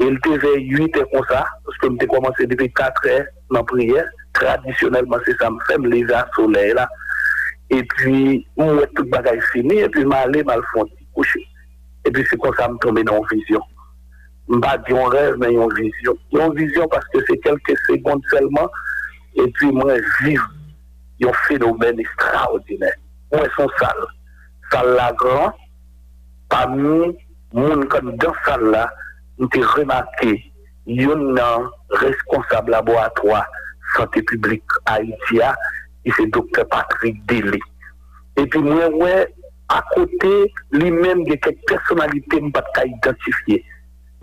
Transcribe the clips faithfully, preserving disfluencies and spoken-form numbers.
E l te vè uit è konsa, paske m te kòmanse depi kat è nan priyè. Tradisyonèlman, se sa m fè, m leve a solèy la. Epi, m wè tout bagay fini, epi m ale, m al fè yon ti kouche. Epi, se konsa m tonbe nan yon vizyon. M pa di yon rèv, men yon vizyon. Yon vizyon paske se kèlke segond sèlman, epi mwen viv yon fenomèn estraòdinè. Mwen se yon sal. Sal la gran, pami moun k anndan sal la, m te remake youn nan reskonsab laboratwa sante piblik Ayiti a, ki se Doktè Patrick Dely. Epi mwen wè akote li menm gen kèk pèsonalite m pa t ka idantifye.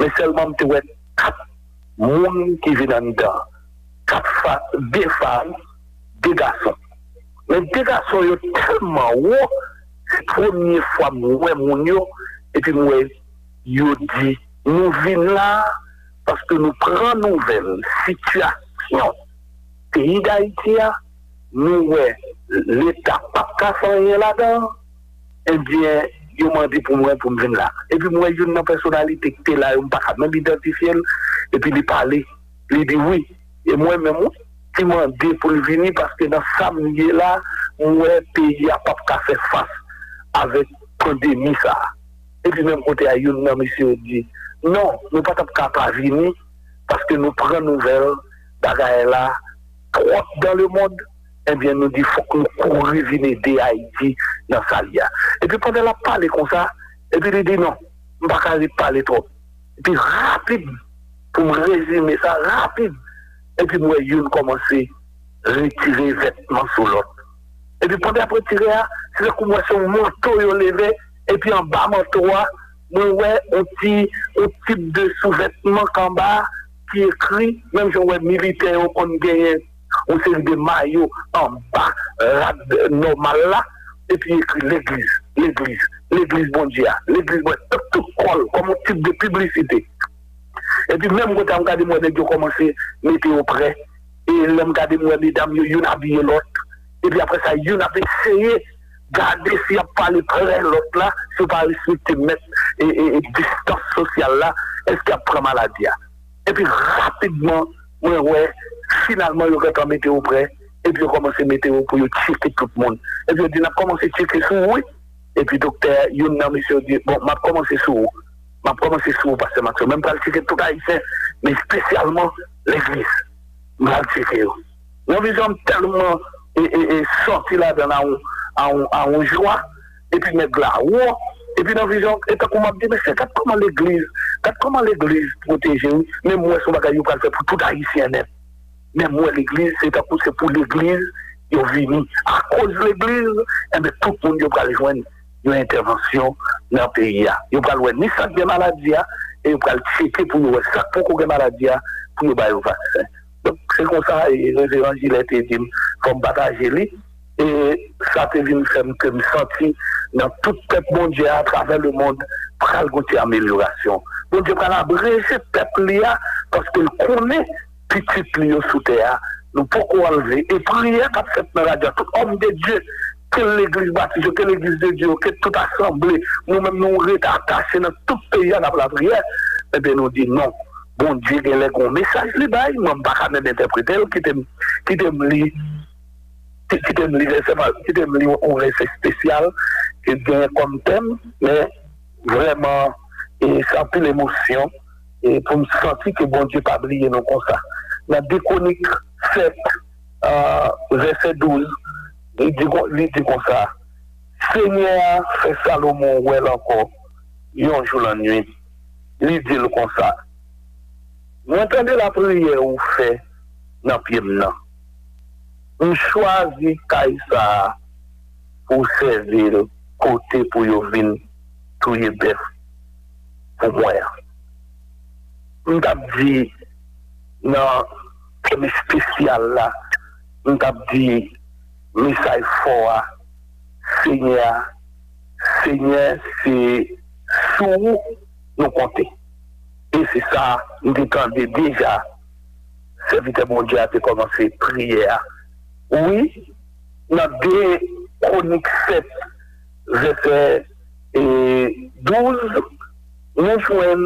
Men sèlman m te wè kat moun ki vin anndan. Kat fa, de fanm, de gason. Men de gason yo tèlman wo, se premye fwa m wè moun yo, epi m wè yo di, nou vin la paske nou pran nouvèl sitiyasyon peyi Dayiti a, nou wè Leta p ap ka fè anyen ladan, ebyen, yo mande pou mwen pou m vin la. Epi m wè youn nan pèsonalite ki te la yo, m pa ka menm idantifye l, epi li pale, li di wi, e mwen menm wi, ki mande pou l vini, paske nan sa m ye la, m wè peyi a p ap ka fè fas avèk pandemi sa a. Epi menm kote a, youn nan mesye yo di, non, nou pa t ap ka pa vini, paske nou pran nouvèl bagay la twòp dans le monde, ebyen, nou di fòk nou kouri vin ede Ayiti nan sa l ye a. Epi pandan l ap pale konsa, epi li di, non, m pa ka ret pale twòp. Epi rapid, pou m rezime sa rapid, epi m wè youn kòmanse retire vètman sou lòt. Epi pandan y ap retire a, se tankou m wè se yon manto yo leve, epi anba manto a, mwen wè yon ti, yon tip de souvètman k anba a, ki ekri, menm jan w wè militè yo konn genyen yon seri de mayo anba rad nòmal la, epi ekri legliz, legliz, legliz Bondye a, legliz Bondye, tout kò l, kòm yon tip de piblisite. Epi menm kote a, m gade, m wè nèg yo kòmanse mete yo prè. E lè m gade, m wè medam yo, youn abiye lòt. Epi apre sa, youn ap eseye gade si y ap pale prè lòt la, si yo pa respekte mèt e, e, e distans sosyal la, èske y ap pran maladi a. Epi rapidman, mwen wè, finalman, yo gentan mete yo prè. Epi yo kòmanse mete yo pou yo tcheke tout moun. Epi yo di, n ap kòmanse tcheke sou ou, wi. Epi doktè, youn nan mesye yo di, bon, m ap kòmanse sou ou. M ap kòmanse sou ou, pastè Maxo. Men m pral tcheke tout Ayisyen, men espesyalman legliz. M pral tcheke yo. Nan vizyon, m tèlman e, e, e sòti ladan l a yon, a yon, a yon jwa. Epi nèg la wo. Epi nan vizyon, e tankou m ap di, mesye, gad kòman legliz, gad kòman legliz pwoteje, wi. Men m wè se yon bagay yo pral fè pou tout Ayisyen nèt. Men m wè legliz, se tankou se pou legliz yo vini. Akoz legliz, enben, tout moun yo pral jwenn yon entèvansyon nan peyi a. Yo pral wè ni sa k gen maladi a, e yo pral tcheke pou yo wè sa k poko gen maladi a, pou yo ba yo vaksen. Donk, se konsa, e, Reveran Jilè te di m, fò m pataje li. E sa te vin fè m ke m santi nan tout pèp Bondye a, atravè lemonn, pral gon ti amelyorasyon. Bondye pral abreje pèp li a, paske l konnen pitit li yo sou tè a, nou poko anlve. E priyè k ap fèt nan radyo a, tout òm de Dye, ke legliz batis yo, ke legliz de Dye yo, ke tout asanble, nou menm nou rete atache nan tout peyi a, n ap lapriyè, enben nou di non. Bondye genlè gon mesaj li bay, mwen m pa ka menm entèprete l, kite m, kite m li, ki- kite m li vèsè, pa- kite m li yon vèsè espesyal ke l genyen kòm tèm, men vrèman, e, se anpil emosyon, e pou m santi ke Bondye pa bliye nou konsa. Nan de Kwonik sèt, a, vèsè douz, li di, kon- li di konsa, Senyè a fè Salomon wè l ankò yon jou lannwit. Li di l konsa, mwen tande lapriyè ou fè nan pye m nan. M chwazi kay sa a pou w sèvi l kote pou yo vin touye bèf pou mwen an. M t ap di nan tèm espesyal la, m t ap di mesaj fò a, Senyè a, Senyè, se sou ou nou konte. E se sa m te tande deja sèvitè Bondye a te kòmanse priyè a. Wi, nan de Kwonik sèt, vèsè, e, douz, nou jwenn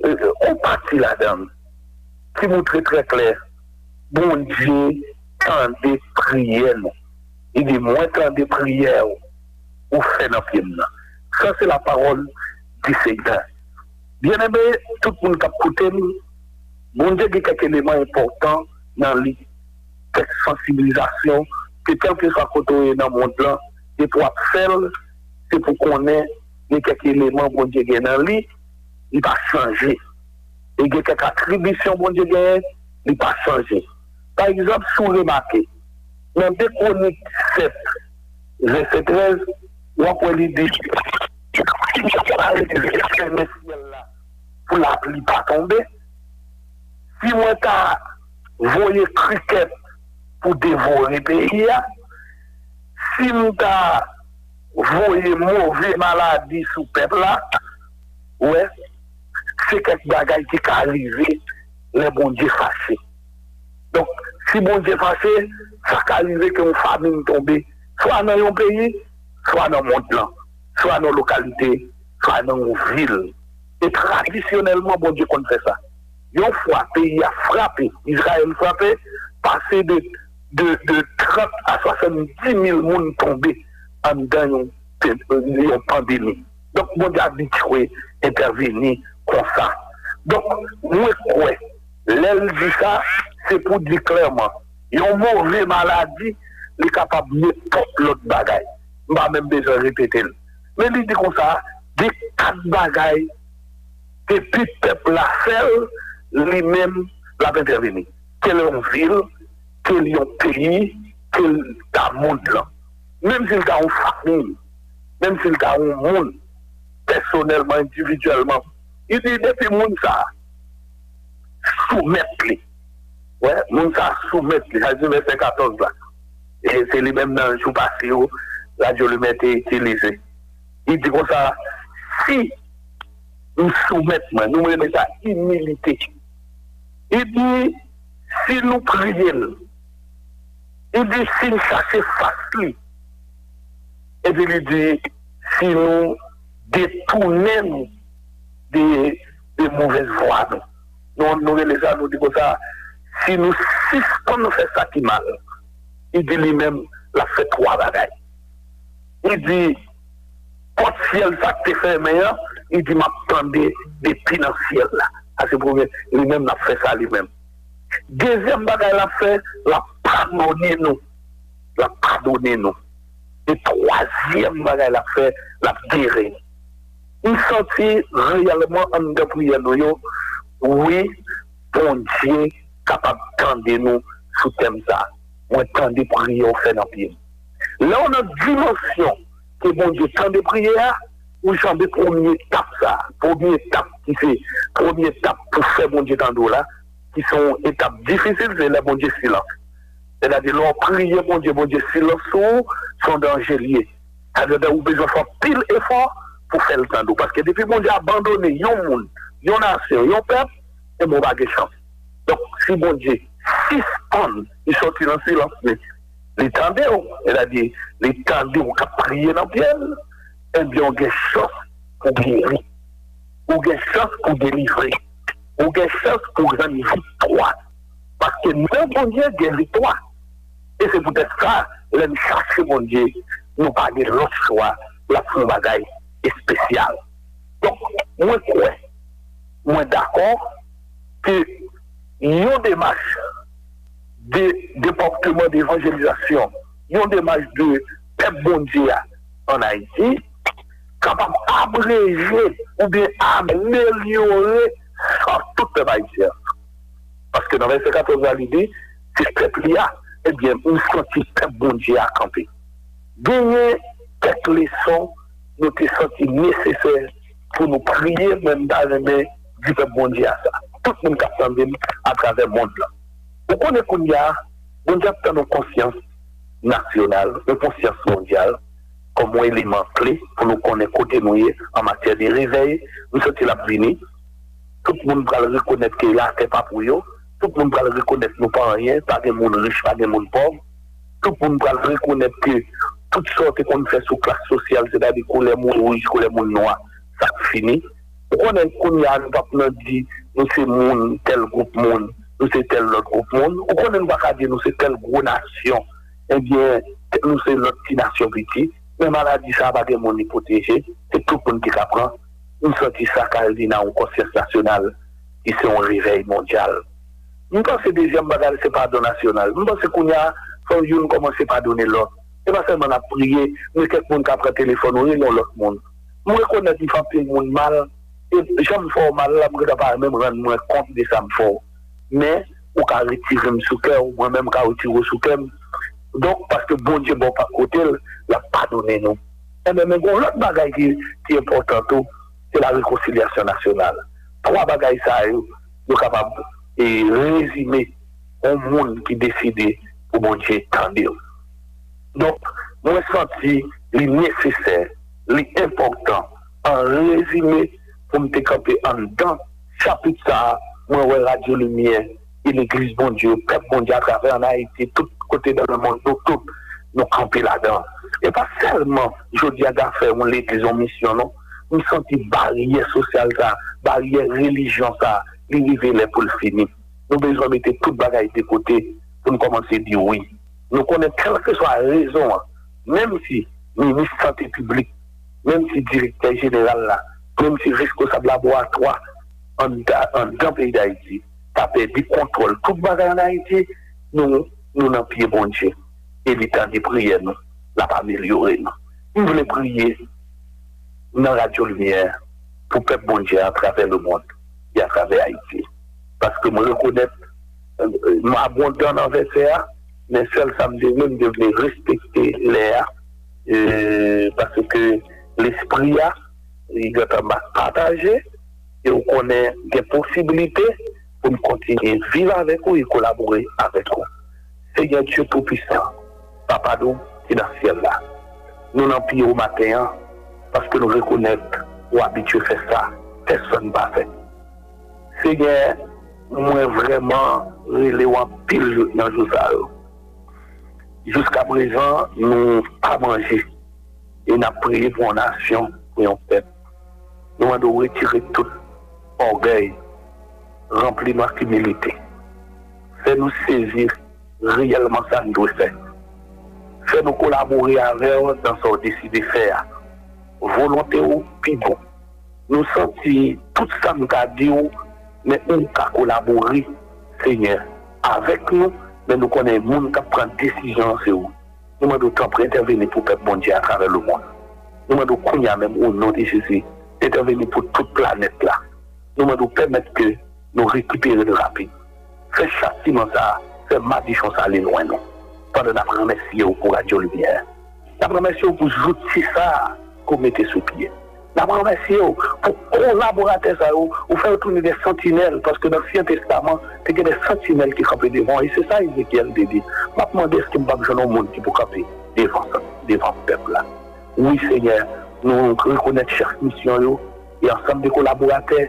yon pati ladan l ki moutre trè klè Bondye tande priyè nou. Li di, mwen tande priyè w ou fè nan pye m nan. Sa se la parole du Seigneur. Byeneme, tout moun k ap koute m, Bondye gen kèk eleman enpòtan nan li, kèk sansibilizasyon ke kèlkeswa kote w ye nan mond lan, depi w ap fè l, se pou konnen gen kèk eleman Bondye gen nan li, li pa chanje. E gen kèk atribisyon Bondye genyen, li pa chanje. Pa egzanp, si w remake, nan de Kwonik sèt, vèsè trèz, w ap wè li di, si m ta fèmen syèl la pou lapli pa tonbe, si mwen ta voye krikèt pou devore peyi a, si m ta voye move maladi sou pèp la, wè, se kèk bagay ki ka rive lè Bondye fache. Donk, si Bondye fache, sa ka rive ke yon famin tonbe, swa nan yon peyi, swa nan mond lan, swa nan yon lokalite, swa nan yon vil. E tradisyonèlman, Bondye konn fè sa. Yon fwa peyi a frape, Izrayèl frape, pase de, de, de trant a swasanndimil moun tonbe anndan yon, yon pandemi. Donk, Bondye abitye entèvini konsa. Donk, mwen kwè, lè l di sa, se pou di klèman, yon move maladi, li kapab nenpòt lòt bagay. M pa menm bezwen repete l. Men li di konsa, gen kat bagay, depi pèp la fè l, li menm, l ap entèvini. Ke l yon vil, ke l yon peyi, ke l ta mond lan. Menm si l ta yon fanmi, menm si l ta yon moun, pèsonèlman, endividyèlman, li di depi moun sa a soumèt li. Wè, moun sa a soumèt li. Sa di vèsè katòz la. E se li menm nan jou pase yo, Radyo Limè te itilize. Li di konsa, si m soumèt mwen, nou rele sa imilite. Li di, si nou priye l, li di, si n chache fas li, epi li di, si nou detounen nou de, de movèz vwa nou. Nou, nou rele sa, nou di konsa, si nou sispann fè sa ki mal, li di li menm, l ap fè twa bagay. Li di, pòt syèl sa k te fèmen an, li di, m ap tande depi nan syèl la. Sa se premye, li menm l ap fè sa li menm. Dezyèm bagay l ap fè, l ap padone nou. L ap padone nou. E twazyèm bagay l ap fè, l ap geri nou. M santi reyèlman anndan priyè nou yo, wi, Bondye kapab tande nou sou tèm sa. Mwen tande priyè w fè nan pye m. Lè w nan dimansyon ke Bondye tande priyè a, ou janbe premye etap sa. Premye etap ki se premye etap pou fè Bondye tande w la, ki se yon etap difisil, se lè Bondye silans. Sètadi, lè w priye Bondye, Bondye silans sou ou, se yon danje l ye. Sètadi, ou bezwen fè anpil efò pou fè l tande w. Paske depi Bondye abandone yon moun, yon nasyon, yon pèp, ebyen, ou pa gen chans. Donk, si Bondye sispann, li sòti nan silans li, li tande w, sètadi, li tande w k ap priye nan pye l, ebyen, ou gen chans pou geri. Ou gen chans pou delivre. Ou gen chans pou jwenn viktwa. Paske nan Bondye gen viktwa. E se poutèt sa, lè n chache Bondye, nou pa gen lòt chwa, l ap fè yon bagay espesyal. Donk, mwen kwè, mwen dakò ke yon demach de depatman devanjelizasyon, yon demach de pèp Bondye a ann Ayiti, kapab abreje oubyen amelyore sòt tout pèp ayisyen an. Paske nan vèsè katòz la, li di, se pèp li a, ebyen, m santi pèp Bondye a kanpe. Genyen kèk leson nou te santi nesesè pou nou priye, men m ta renmen di pèp Bondye a sa. Tout moun k ap tande m atravè mond lan. Ou konnen kounye a, Bondye ap tann yon konsyans nasyonal, yon konsyans mondyal, kòm yon eleman kle pou nou konnen kote nou ye an matyè de revèy. M santi l ap vini. Tout moun pral rekonèt ke latè pa pou yo. Tout moun pral rekonèt nou pa anyen. Pa gen moun rich, pa gen moun pòv. Tout moun pral rekonèt ke tout sa w te konn fè sou klas sosyal, sètadi koulè moun wouj, koulè moun nwa, sa ap fini. Ou konnen kounye a nou p ap nan di nou se moun, tèl gwoup moun, nou se tèl lòt gwoup moun. Ou konnen nou pa ka di nou se tèl gwo nasyon, ebyen, nou se lòt ti nasyon piti. Men maladi sa a pa gen moun li pwoteje, se tout moun ki ka pran. M santi sa ka vin a yon konsyans nasyonal ki se yon revèy mondyal. M panse dezyèm bagay se padon nasyonal. M panse kounye a, fò youn kòmanse padone lòt. Se pa sèlman n ap priye, men kèk moun ka pran telefòn ou rele yon lòt moun. M rekonèt m fè anpil moun mal, e jan m fè w mal la, m gentan pa menm rann mwen kont de sa m fè w. Men, ou ka retire m sou kè w, mwen menm m ka retire w sou kè m. Donk, paske Bondye ba w pa kote l, l ap padone nou. Enben, men gen yon lòt bagay ki, ki enpòtan tou, se la rekonsilyasyon nasyonal. Twa bagay sa yo, yo kapab e, rezime yon moun ki deside pou Bondye tande w. Donk, mwen santi li nesesè, li enpòtan, an rezime, pou m te kanpe anndan chapit sa a, mwen wè Radyo Limyè e Legliz Bondye, pèp Bondye atravè ann Ayiti, tout kote dans le monde, nou tout, nou kanpe ladan. E pa sèlman jodi a gen afè yon legliz, yon misyon, non. M santi baryè sosyal sa, baryè relijyon sa, li rive lè pou l fini. Nou bezwen mete tout bagay de kote pou n kòmanse di wi. Nou konnen kèlkeswa rezon an, menm si minis sante piblik, menm si direktè jeneral la, menm si reskonsab laboratwa anndan, anndan peyi Dayiti ta pèdi kontwòl tout bagay ann Ayiti, nou, nou nan pye Bondye. E li tande priyè nou, l ap amelyore nou. M vle priye nan Radyo Limyè pou pèp Bondye atravè lemonn e atravè Ayiti. Paske mwen rekonèt, euh, m abondan nan vèsè a, men sèl sa m te vle, m te vle respekte lè a, euh, paske lespri a, li gentan pataje, e w konnen gen posiblite pou n kontinye viv avèk ou e kolabore avèk ou. Senyè Dye Toupisan, Papa nou ki nan syèl la, nou nan pye w maten an, paske nou rekonèt ou abitye fè sa pèsonn pa fè. Senyè, mwen vrèman rele w anpil jou, nan jou sa yo. Jiskaprezan, nou pa manje e n ap priye pou yon nasyon, pou yon pèp. Nou mande w retire tout ògèy, ranpli nou ak imilite. Fè nou sezi reyèlman sa n dwe fè. Fè nou kolabore avè w nan sa w deside fè a. Volonte w pi bon. Nou santi tout sa n ka di w, men ou ka kolabore, Senyè, avèk nou, men nou konnen moun k ap pran desizyon an se ou. Nou mande w tanpri entèveni pou pèp Bondye atravè lemonn. Nou mande w kounye a menm, o non de Jezi, entèveni pou tout planèt la. Nou mande w pèmèt ke nou rekipere l rapid. Fè chatiman sa a, fè madichon sa a ale lwen nou. Pandan n ap remèsye w pou Radyo Limyè. N ap remèsye w pou zouti sa a ke w mete sou pye. N ap remèsye w pou kolaboratè sa yo, ou fè yo tounen de santinèl, paske nan Ansyen Testaman, te gen de santinèl ki kanpe devan w, e se sa Ezekyèl te di. M ap mande èske m p ap jwenn yon moun ki pou kanpe devan, devan pèp la. Wi, Senyè, nou rekonèt chèf misyon yo, e ansanm de kolaboratè,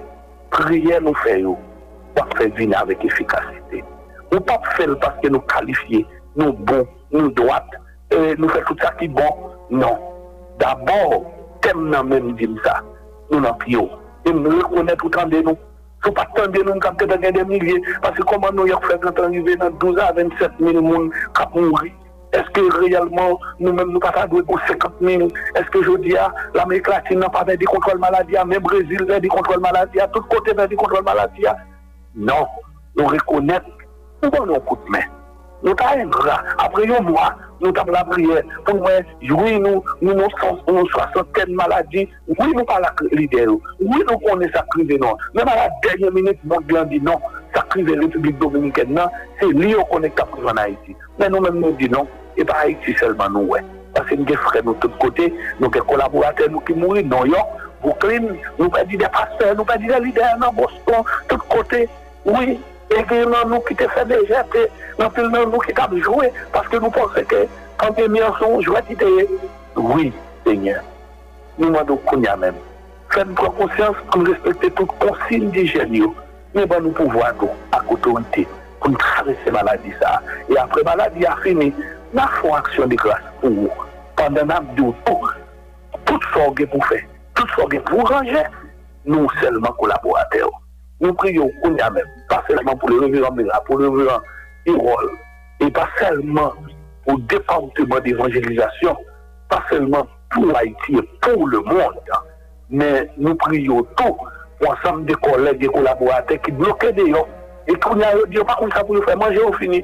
priyè nou fè yo, w ap fè vini avèk efikasite. Ou p ap fè l paske nou kalifye, nou bon, nou dwat, e nou fè tout sa ki bon. Non. Dabò, tèm nan menm di m sa. Nou nan pye w. E m rekonèt ou tande nou. Si w pa t tande nou, n t ap gentan gen de milye. Paske kòman Nouyòk fè gentan rive nan douz a vennsèt mil moun k ap mouri? Èske reyèlman, nou menm, nou pa ta dwe gon senkant mil? Èske jodi a, Lamerik Latin nan pa pèdi kontwòl maladi a? Men Brezil pèdi kontwòl maladi a, tout kote pèdi kontwòl maladi a. Non, nou rekonèt ou ban nou yon kout men. Nou ta engra. Apre yon mwa, nou t ap lapriyè pou n wè, wi, nou, nou nan yon swasantèn maladi. Wi, nou pale ak lidè yo. Wi, nou konnen sa k rive nou an. Men a la dènye minit, mond lan di non. Sa k rive Repiblik Dominikèn nan, se li yo konnen k ap rive ann Ayiti. Men nou menm, nou di non. E pa Ayiti sèlman nou wè. Paske n gen frè nou tout kote, nou gen kolaboratè nou ki mouri, Nouyòk, Brooklyn, nou pèdi de pastè, nou pèdi de lidè nan Boston, tout kote. Wi, e gen nan nou ki te fè lejète, gen anpil nan nou ki t ap jwe, paske nou panse ke pandemi an se yon jwèt li te ye. Wi, Senyè, nou mande w kounye a menm, fè n pran konsyans pou n respekte tout konsiy dijyèn yo, men ban nou pouvwa tou ak otorite pou n travèse maladi sa a. E apre maladi a fini, n a fè yon aksyon de gras pou ou, pandan n ap di w tou, tout sa w gen pou w fè, tout sa w gen pou w ranje, nou sèlman kolaboratè w. Nou priye w kounye a menm, pa sèlman pou le reveran Mira, pou le reveran Erol, e pa sèlman pou depatman devanjelizasyon, pa sèlman pou Ayiti e pou lemonn, men nou priye w tou pou ansanm de kòlèg e kolaboratè ki bloke deyò, e kounye a yo di yo pa konn sa pou yo fè, manje yo fini.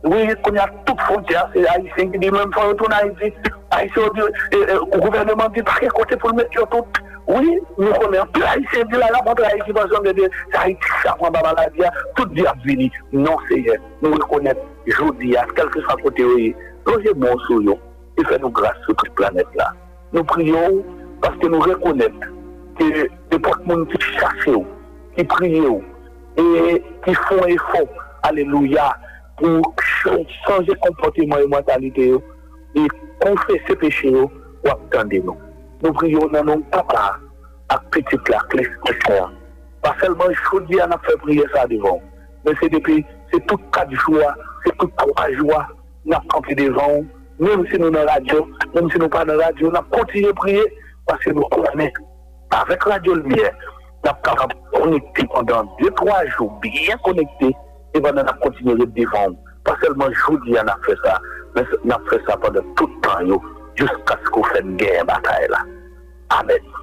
Wi, kounye a tout fwontyè a, se Ayisyen ki di menm fò yo tounen Ayiti. Ayisyen yo di, e, e, gouvènman di pa gen kote pou l met yo tout. Wi, nou konnen anpil Ayisyen di la y ap antre Ayiti paske yo gen de se Ayiti k ap anba maladi a, tout di ap vini. Non, Seyè, nou rekonèt jodi a, kèlkeswa kote yo ye, lonje men w sou yo e fè nou gras sou tout planèt la. Nou priye w paske nou rekonèt ke nenpòt moun ki chache w, ki priye w, e ki fè yon efò, alelouya, pou ch- chanje konpòteman e mantalite yo, e konfese peche yo, w ap tande nou. Nou priye w nan non Papa a, ak Pitit la, ak Lespri Sen an. Pa sèlman jodi a n ap fè priyè sa devan w, men se depi, se tout kat jou a, se tout twa jou a, n ap kanpe devan w, menm si nou nan radyo, menm si nou pa nan radyo, n ap kontinye priye, paske nou konnen, avèk Radyo Limyè, n ap kapab konekte pandan de, twa jou, byen konekte, e pandan n ap kontinye ret devan w. Pa sèlman jodi a n ap fè sa, men n ap fè sa pandan tout tan yo, jiskaske w fè n genyen batay la. Amèn.